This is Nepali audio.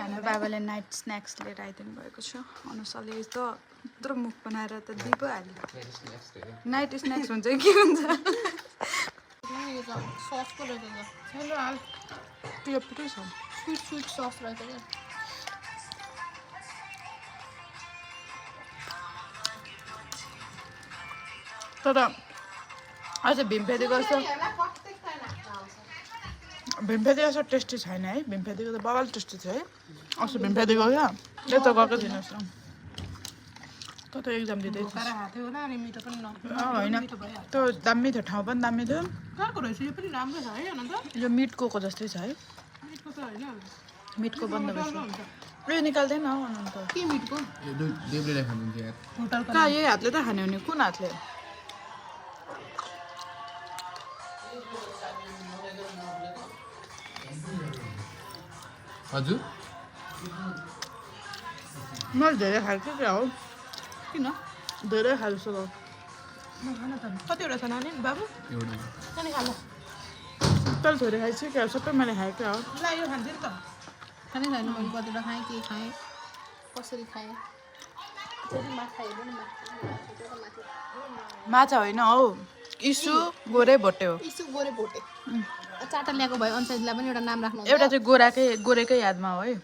हाम्रो बाबाले नाइट स्न्याक्स लिएर आइदिनु भएको छ अनुसारले त यत्रो मुख बनाएर त दिइ पो हाल्यो नाइट स्न्याक्स हुन्छ कि के हुन्छ सस पो रहेछ पिरो पिरो छ स्विट स्विट सस रहेछ क्या तर अझ भीमफेदीको जस्तो भीमफेदीको जस्तो टेस्टी छैन है भीमफेदीको त बबाल टेस्टी थियो है अस्ति भीमफेदीको क्या त्यो त गएको थिएन जस्तो त एक्जाम दिँदै होइन त्यो दामी थियो ठाउँ पनि दामी थियो यो मिटको जस्तै छ है मिटको बन्द उयो निकाल्दैन हौ अनन्त के मिटको कहाँ यही हातले त खाने हो नि कुन हातले हजुर मैले धेरै खाएको क्या हो किन धेरै खाल्छु कतिवटा छ नानी बाबु नानी खानु तर धेरै खाइछु क्या सबै मैले खाएँ क्या हो ला यो खान्छ नि त खानै खानु मैले कतिवटा खाएँ के खाएँ कसरी खाएँ माछा होइन हौ इसु गोरे भोटे हो इसु गोरे भोटे चाटा ल्याएको भए अनुसारलाई पनि एउटा नाम राख्नु एउटा चाहिँ गोरेकै यादमा हो है